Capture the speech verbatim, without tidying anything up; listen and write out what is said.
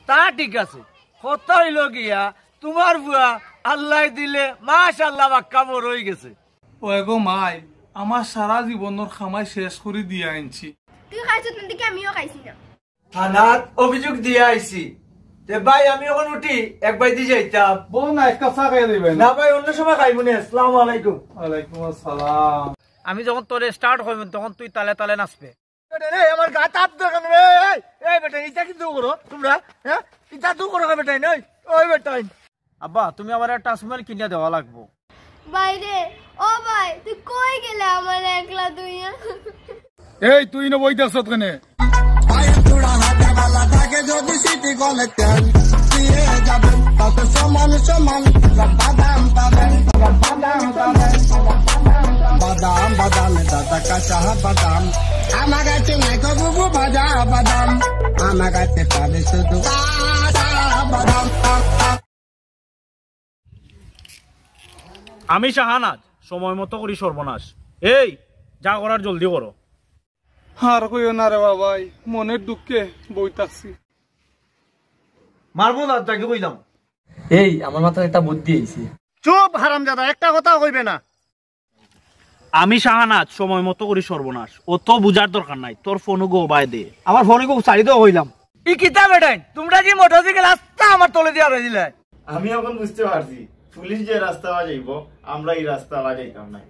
তা ঠিক আছে, কথা অইলো গিয়া, তুমার ফুয়া আল্লায় দিলে মাশাআল্লাহ বাক্কা বড় অইগেছে। ওই গো মাই, আমার সারা জীবনর কামাই শেষ করি দিয়া আনছি। তুই খাইছত না দেখি আমিও খাইছি না। থানাত অভিযোগ দিয়া আইছি। তে ভাই, আমি অখন উঠি, এক বায়দি যাইতাম। বউ না, এক কাপ চা খাইয়া দিবেন। না ভাই, অন্য সময় খাইমুনে। আসসালামু আলাইকুম। ওয়ালাইকুম আসসালাম। আমি যখন তোরে স্টার্ট কইমু, তখন তুই তালে তালে নাচবে। বেটা, এই আমার গাত আত দে কেনে রে? এই, এই বেটা, ইতা কিতা করো তুমরা? হ্যাঁ, ইতা কিতা করো বেটা, এই, ওই বেটা। আব্বা, তুমি আমারে একটা টাচ মোবাইল কিনিয়া দেওয়া লাগবো। ভাইরে, ও ভাই, তুই কই গেলে আমারে একলা থইয়া? এই, তুই না বই দেখছত কেনে? বাদাম বাদাম, দাদা কাঁচা বাদাম। আমার গাছে নাই গো বুবু ভাজা বাদাম, আমার গাছে পাবে শুধু কাঁচা বাদাম। আমি শাহানাজ, সময় মতো করি সর্বনাশ। এই, যা করার জলদি করো। আর কইও না রে বাবাই, মনের দুঃখে বই থাকছি। মারবো না, তাকে কইলাম। এই, আমার মাথাত একটা বুদ্ধি আইছে। চুপ হারামজাদা, একটা কথাও কইবে না। আমি শাহানাজ, সময় মতো করি সর্বনাশ। অত বুঝার দরকার নাই, তোর ফোন গো বায় দে। আমার ফোন গো চারি দেওয়া কইলাম। ই কিতা বেটাইন, তুমরা যে মোটরসাইকেল আস্তা আমার তলে দিয়া হারাই দিলায়। আমি অখন বুঝতে পারছি, পুলিশ যে রাস্তা বায় যাইবো, আমরা ই রাস্তা বায় যাইতাম না।